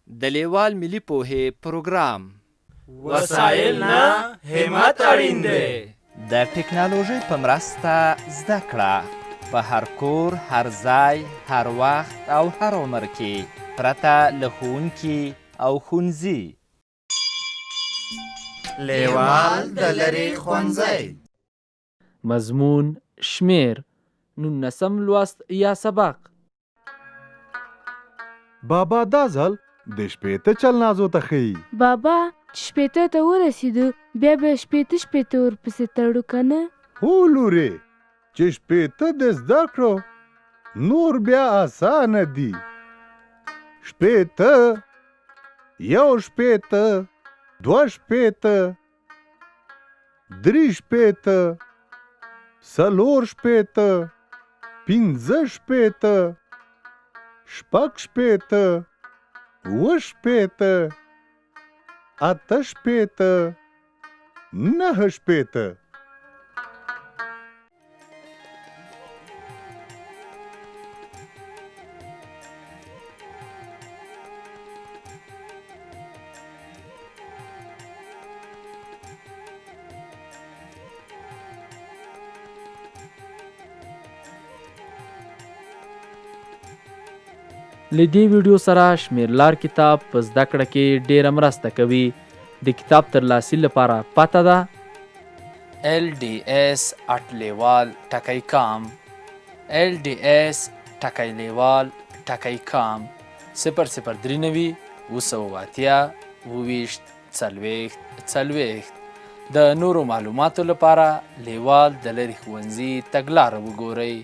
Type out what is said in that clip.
د لېوال ملي پوهې پروګرام. وسایل نه، همت اړین دی. د ټکنالوژۍ په مرسته زده کړه په هر کور، هر ځای، هر وخت او هر عمر کې پرته له ښوونکي او ښونځي. لېوال د لرې ښوونځی. مضمون، شمېر، نولسم لوست یا سبق. بابا دا ځل د 60 چل نازو ته ښيي. بابا چې 60 ته ورسېدو بیا به 60 60 ورپسې تړو که نه؟ هو لورې چې 60 دې زده کړو نور بیا اسانه دي. 60، 61، 62، 63، 64، 65، 66، 67، 68، 69. له دې ویډیو سره شمیرلار کتاب په زده کړه کې ډیره مرسته کوي. د کتاب ترلاسي لپاره پته ده LDS اټ لیوال ټکی کام، LDS ټکی لیوال ټکی کام، 0093 780 27 40 40. د نورو معلوماتو لپاره لیوال د لرې ښوونځي تګلاره وګورئ.